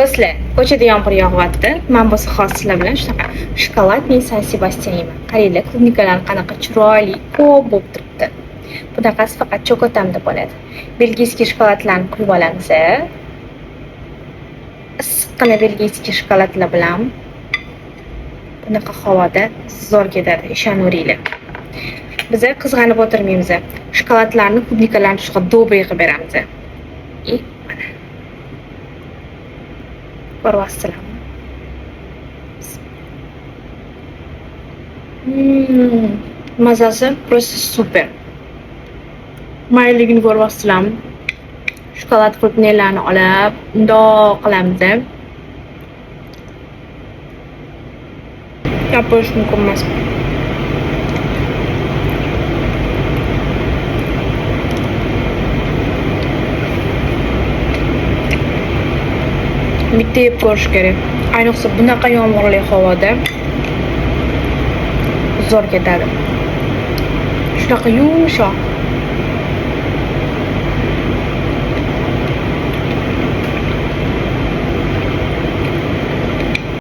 Do'stlar, ko'chada yomg'ir yog'yapti. Men bo'lsa hozir sizlar bilan shunaqa shokoladniy San Sebastian yeyman. Qaranglar, клубника lar qanaqa chiroyli, ko'p bo'lib turibdi. Bunaqasi faqat Chokotamda bo'ladi. Бельгийский shokoladlarni quyib olamiz. Issiqqina бельгийский shokoladlar bilan bunaqa havoda zo'r ketadi, ishonaveringlar. Biz qizg'anib o'tirmaymiz. Shokoladlarni, клубника larni shunaqa добрый qilib beramiz. И mana. Ko'ryapsizlarmi? Mazasi просто супер. Mayligini ko'ryapsizlarmi? Shokolad крупный larni olib, bundoq qilamiz. Gapirish mumkin emas. Bitta yeb ko'rish kerak. Ayniqsa bunaqa yomg'irli havoda zo'r ketadi. Shunaqa yumshoq.